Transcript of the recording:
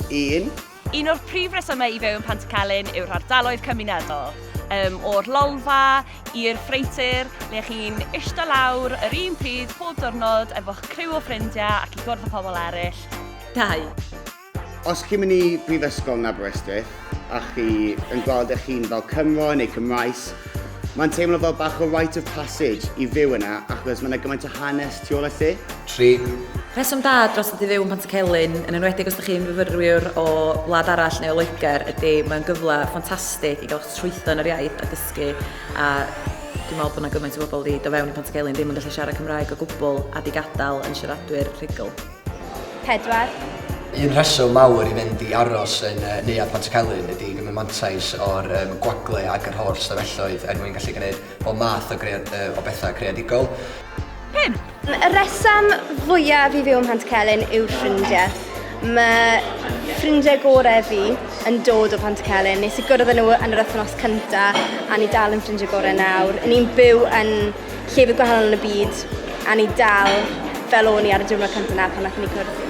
1. Un o'r prif resymau i fyw yn Pantycelyn yw'r ardaloedd cymunedol. O'r lolfa i'r ffreutur, le chi'n ishta lawr yr un pryd pob diwrnod efo'ch criw o ffrindiau ac i gwrdd â phobl eraill. 2. Os chi'n mynd i brifysgol yn Aberystwyth a chi yn gweld eich hun fel Cymro neu Cymraes, mae'n teimlo fel bach o rite of passage i fyw yna achos mae yna gymaint o hanes tu ôl y lle. 3. Rheswm da dros ddod i fyw yn Pantycelyn, yn enwedig os ydych chi'n fyfyrwyr o wlad arall neu o Loegr, ydy mae'n gyfle ffantastig i gael eich trwytho yn yr iaith a dysgu, a dwi'n meddwl bod yna gymaint o bobl wedi dod fewn i Pantycelyn ddim yn gallu siarad Cymraeg o gwbl a di gadael yn siaradwyr rhugl. 4. Un rheswm mawr i fynd i aros yn Neuadd Pantycelyn ydy gymryd mantais o'r gwagle ac yr holl stafelloedd er mwyn gallu gwneud bob math o, o bethau creadigol. 5. Y reswm fwyaf i fyw ym Mhantycelyn yw'r ffrindiau. Mae ffrindiau gorau fi yn dod o Pantycelyn. Nes i gwrdd â nhw yn yr wythnos cyntaf a ni dal yn ffrindiau gorau nawr. Ni'n byw yn llefydd gwahanol yn y byd a ni dal fel o'n i ar y diwrnod cyntaf na pan nathon ni cwrdd.